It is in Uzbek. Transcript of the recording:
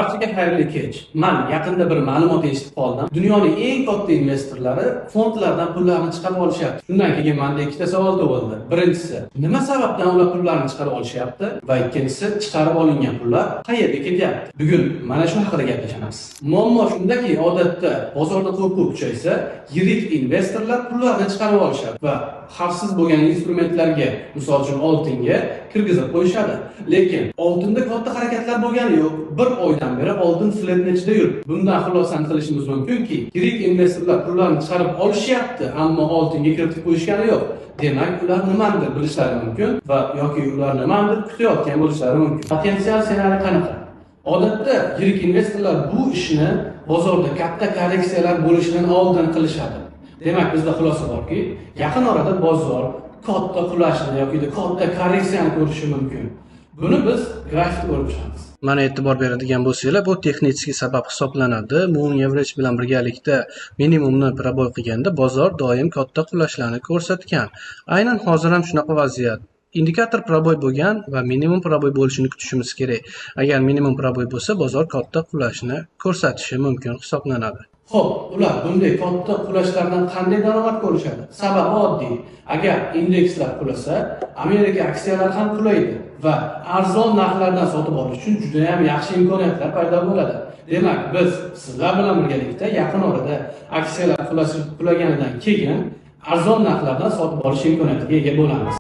Barchaga xayrli kech. Man yaqinda bir ma'lumot eshitib qoldim. Dunyoning eng katta investorlari fondlardan pullarni chiqarib olishyapti. Shundan keyin menda ikkita savol tug'ildi. Birinchisi, nima sababdan ular pullarni chiqarib olishyapti? Va ikkinchisi, chiqarib olingan pullar qayerga ketyapti? Bugun mana shu haqida gaplashamiz. Muammo shundaki, odatda bozorda qo'rquv kuchaysa, yirik investorlar pullarni chiqarib olishadi va xavfsiz bo'lgan instrumentlarga, misol uchun oltinga kirgizib qo'yishadi. Lekin oltinda katta harakatlar bo'lgani yo'q. Bir oydan beri oltin flatni ichida yuribdi. Bundan xulosani qilishimiz mumkinki, yirik investorlar pullarni chiqarib olishyapti, ammo oltinga kiritib qo'yishgani yo'q. Demak, ular nimanidir bilishlari mumkin va yoki ular nimanidir kutayotgan bo'lishlari mumkin. Potensial ssenariy qanaqa? Odatda yirik investorlar bu ishni bozorda katta korreksiyalar bo'lishidan oldin qilishadi. Demak, bizda xulosa borki, yaqin orada bozor katta qulashni yoki katta korreksiyani ko'rishi mumkin. Buni biz grafikda ko'rib chiqamiz. Mana e'tibor beradigan bo'lsanglar, bu texnik sabab hisoblanadi. Moving average bilan birgalikda minimumni пробой qilganda bozor doim katta qulashlarni ko'rsatgan. Aynan hozir ham shunaqa vaziyat. Indikator пробой bo'lgan va minimum пробой bo'lishini kutishimiz kerak. Agar minimum пробой bo'lsa, bozor katta qulashni ko'rsatishi mumkin hisoblanadi. Xo'p, ular bunday katta qulashlardan qanday daromad ko'rishadi? Sababi oddiy. Agar indekslar qulasa, Amerika aksiyalari ham qulaydi va arzon narxlardan sotib olish uchun juda ham yaxshi imkoniyatlar paydo bo'ladi. Demak, biz sizlar bilan birgalikda yaqin orada aksiyalar qulaganidan keyin arzon narxlardan sotib olish imkoniyatiga ega bo'lamiz.